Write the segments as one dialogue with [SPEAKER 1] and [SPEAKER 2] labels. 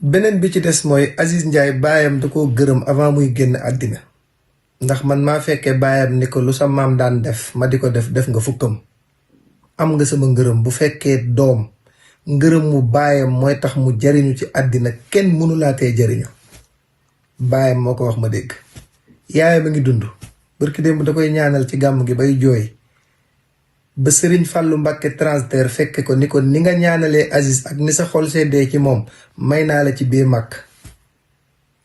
[SPEAKER 1] beneen bi ci des mooy Aziz Ndiaye baayam da koo gërëm avant muy génn àddina ndax man maa fekkee baayam ni ko lu sa maam daan def ma di ko def def nga fukkam am nga sama ngërëm. bu fekkee doom ngërëm mu baayam mooy tax mu jariñu ci àddina kenn mënulaatee jariñu. baayam moo ko wax ma dégg. yaayam a ngi dund barki démb da koy ñaanal ci gàmm gi bay jooy ba sëriñ Fàllu Mbàkke transfert fekke ko ni nga ñaanalee Aziz ak ni sa xol seddee ci moom may naa la ci biir màkk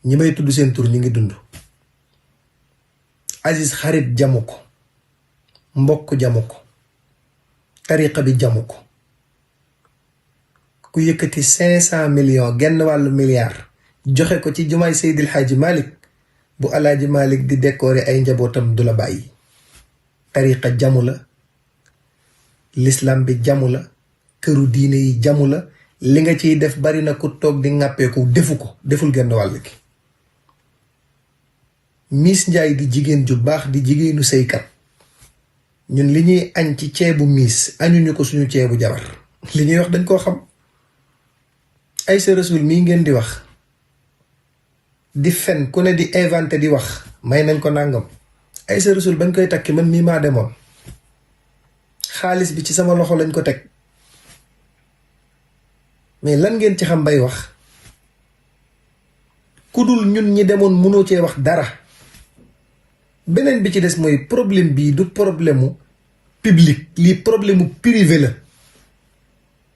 [SPEAKER 1] ñi may tudd seen tur ñi ngi dund. Aziz xarit jamu ko, mbokk jamu ko, tariqa bi jamu ko. ku yëkkati 500 millions genn wàllu milliard joxe ko ci jumaay Seydil Hadji Malick bu Alaaji Malick di décorer ay njabootam du la bàyyi. tariqa jamu la, l'islam bi jamu la, këru diine yi jamu la. li nga ciy def bari na ku toog di ŋàppeeku defu ko, deful genn wàll gi. Miss Ndiaye di jigéen ju baax di jigéenu sëykat. ñun li ñuy añ ci ceebu miis añuñu ko suñu ceebu jabar. li ñuy wax dañ koo xam. Aïssa Rasoul mii ngeen di wax di fen ku ne di inventé di wax may nañ ko nàngam. Aïssa Rasoul bañ koy takki man mii maa demoon. xaalis bi ci sama loxo lañ ko teg. mais lan ngeen ci xam bay wax. ku dul ñun ñi demoon mënoo cee wax dara. beneen bi ci des mooy problème bii du problème mu public lii problème mu privé la.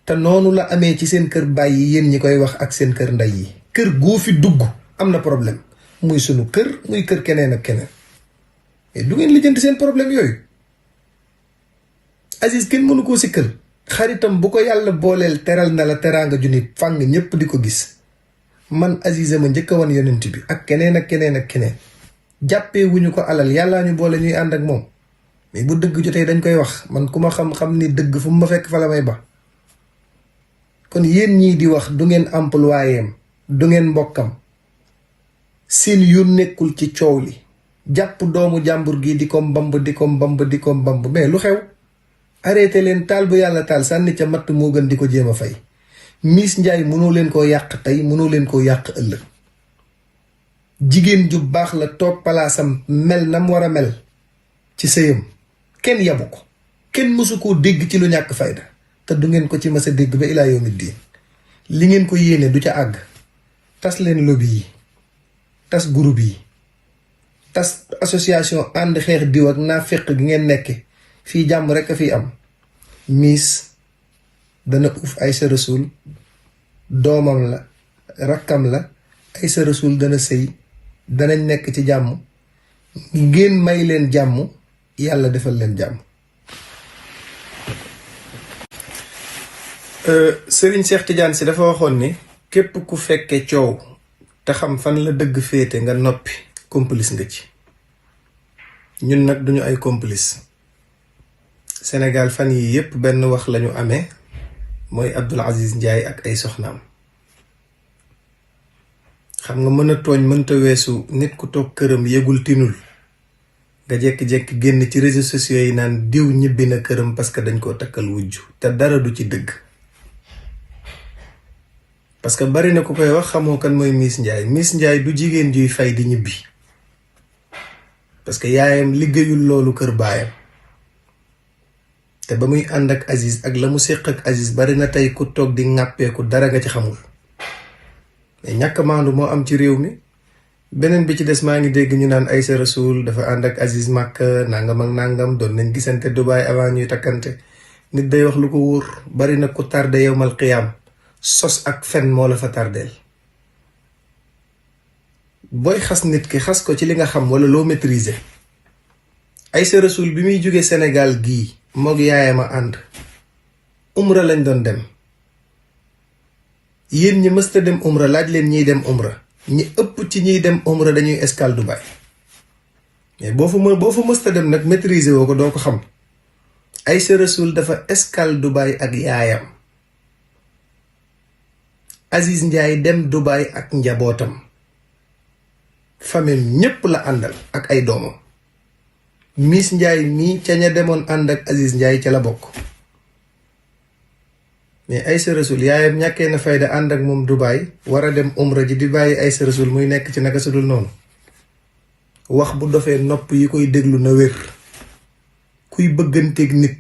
[SPEAKER 1] te noonu la amee ci seen kër baay yi yéen ñi koy wax ak seen kër ndey yi. kër goo fi dugg am na problème muy sunu kër muy kër keneen ak keneen. mais du ngeen lijjanti seen problème yooyu. Aziz kenn mënu koo sikkal. xaritam bu ko yàlla booleel teral na la teraanga ju nit fàng ñépp di ko gis. man Aziz ma njëkk a wan yonent bi ak keneen ak keneen ak keneen. jàppee wuñu ko alal yàllaa ñu boole ñuy ànd ak moom. mais bu dëgg jotee dañ koy wax man ku ma xam-xam ni dëgg fu mu ma fekk fa la may ba. kon yéen ñii di wax du ngeen employéem du ngeen mbokkam. seen yoon nekkul ci coow li. jàpp doomu jàmbur gi di ko mbamb di ko mbamb di ko mbamb mais lu xew. arrêté leen taal bu yàlla taal sànni ca matt moo gën di ko jéem a fay. Miss Ndiaye mënoo leen koo yàq tey mënoo leen koo yàq ëllëg. jigéen ju baax la toog palaasam mel nam war a mel ci sëyam kenn yabu ko kenn mësu koo dégg ci lu ñàkk fayda te du ngeen ko ci mës a dégg ba ilaa yawmi diin. li ngeen ko yéene du ca àgg. tas leen lobby yi tas groupe yi tas association ànd xeex diw ak naa féq gi ngeen nekke fii jàmm rek a fi am. Miss dana uuf Aïssa Rasoul doomam la rakkam la. Aïssa Rasoul dana sëy danañ nekk ci jàmm ngeen may leen jàmm yàlla defal leen jàmm. Serigne Cheikh Tidiane Sy dafa waxoon ni képp ku fekke coow te xam fan la dëgg féete nga noppi complice nga ci. ñun nag duñu ay complice. Sénégal fan yi yépp benn wax lañu amee mooy Abdoul Aziz Ndiaye ak ay soxnaam. xam nga mën a tooñ mënta weesu nit ku toog këram yëgul tinul nga jekki-jekki génn ci réseaux sociaux yi naan diw ñibbi na këram parce que dañ koo takkal wujju te dara du ci dëgg. parce que bari na ku koy wax xamoo kan mooy Miss Ndiaye. Miss Ndiaye du jigéen juy fay di ñibbi parce que yaayam liggéeyul loolu kër baayam. te ba muy ànd ak Aziz ak la mu séq ak Aziz bari na tey ku toog di ŋàppeeku dara nga ci xamul. mais ñàkk maandu moo am ci réew mi. beneen bi ci des maa ngi dégg ñu naan Aïssa Rasoul dafa ànd ak Aziz Makka nangam ak nangam doon nañ gisante Dubaay avant ñuy takkante. nit day wax lu ko wóor. bari na ku tardé yowmal qiyaam sos ak fen moo la fa tardeel. booy xas nit ki xas ko ci li nga xam wala loo maîtriser. Aïssa Rasoul bi muy jóge Sénégal gii moog yaayam a ànd umra lañ doon dem. yéen ñi mësta dem umra laaj leen ñiy dem umra ñi ëpp ci ñiy dem umra dañuy escale Dubaï. mais boo fa mësta dem nag maîtriser woo ko doo ko xam. Aïssa Rasoul dafa escale Dubaï ak yaayam. Aziz Ndiaye dem Dubaï ak njabootam. famille ñépp la àndal ak ay doomam. Miss Ndiaye mii ca ña demoon ànd ak Aziz Ndiaye ca la bokk. mais Aïssa Rasoul yaayam ñàkkee na fayda ànd ak moom Dubaay war a dem umra ji di bàyyi Aïssa Rasoul muy nekk ci naka sudul noonu. wax bu dofee nopp yi koy déglu na wér. kuy bëgganteeg nit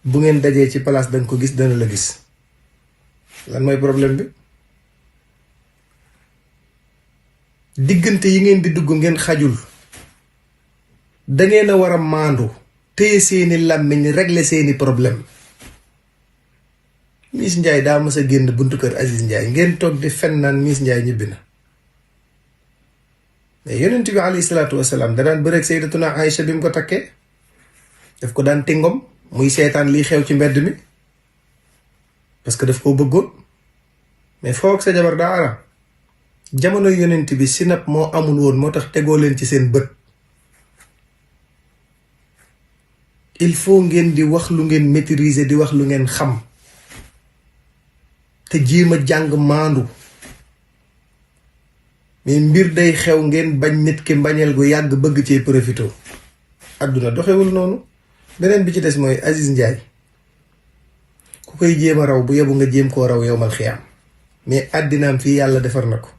[SPEAKER 1] bu ngeen dajee ci place danga ko gis dana la gis lan mooy problème bi. diggante yi ngeen di dugg ngeen xajul dangeen a war a maandu téye seeni làmmiñ régler seeni problème. Miss Ndiaye daa mës a génn buntu kër Aziz Ndiaye ngeen toog di fen naan Miss Ndiaye ñibbi na mais yonent bi alayhi salaatu wasalaam da daan bëreeg sayyidatuna Aïcha bi mu ko takkee daf ko daan tingom muy seetaan liy xew ci mbedd mi parce que daf koo bëggoon mais foog sa jabar daa araam. jamono yonent bi sinap moo amul woon moo tax tegoo leen ci seen bët. il faut ngeen di wax lu ngeen maîtriser di wax lu ngeen xam te jéem a jàng maandu mais mbir day xew ngeen bañ nit ki mbañeel gu yàgg bëgg cee profité. àdduna doxewul noonu. beneen bi ci des mooy Aziz Ndiaye ku koy jéem a raw bu yebu nga jéem koo raw yowmal xiyaam mais àddinaam fii yàlla defar na ko.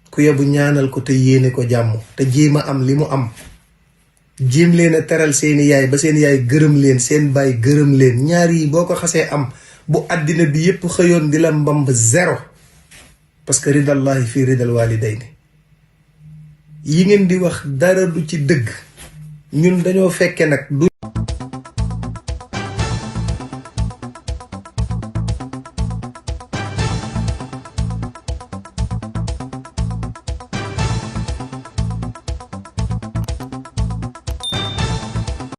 [SPEAKER 1] ku yebu ñaanal ko te yéene ko jàmm te jéem a am li mu am. jéem leen a teral seeni yaay ba seen yaay gërëm leen seen baay gërëm leen ñaar yi boo ko xasee am bu àddina bi yépp xëyoon di la mbamb zéro parce que ridallahi fii ridal walidayni yi ngeen di wax dara du ci dëgg ñun dañoo fekke nag du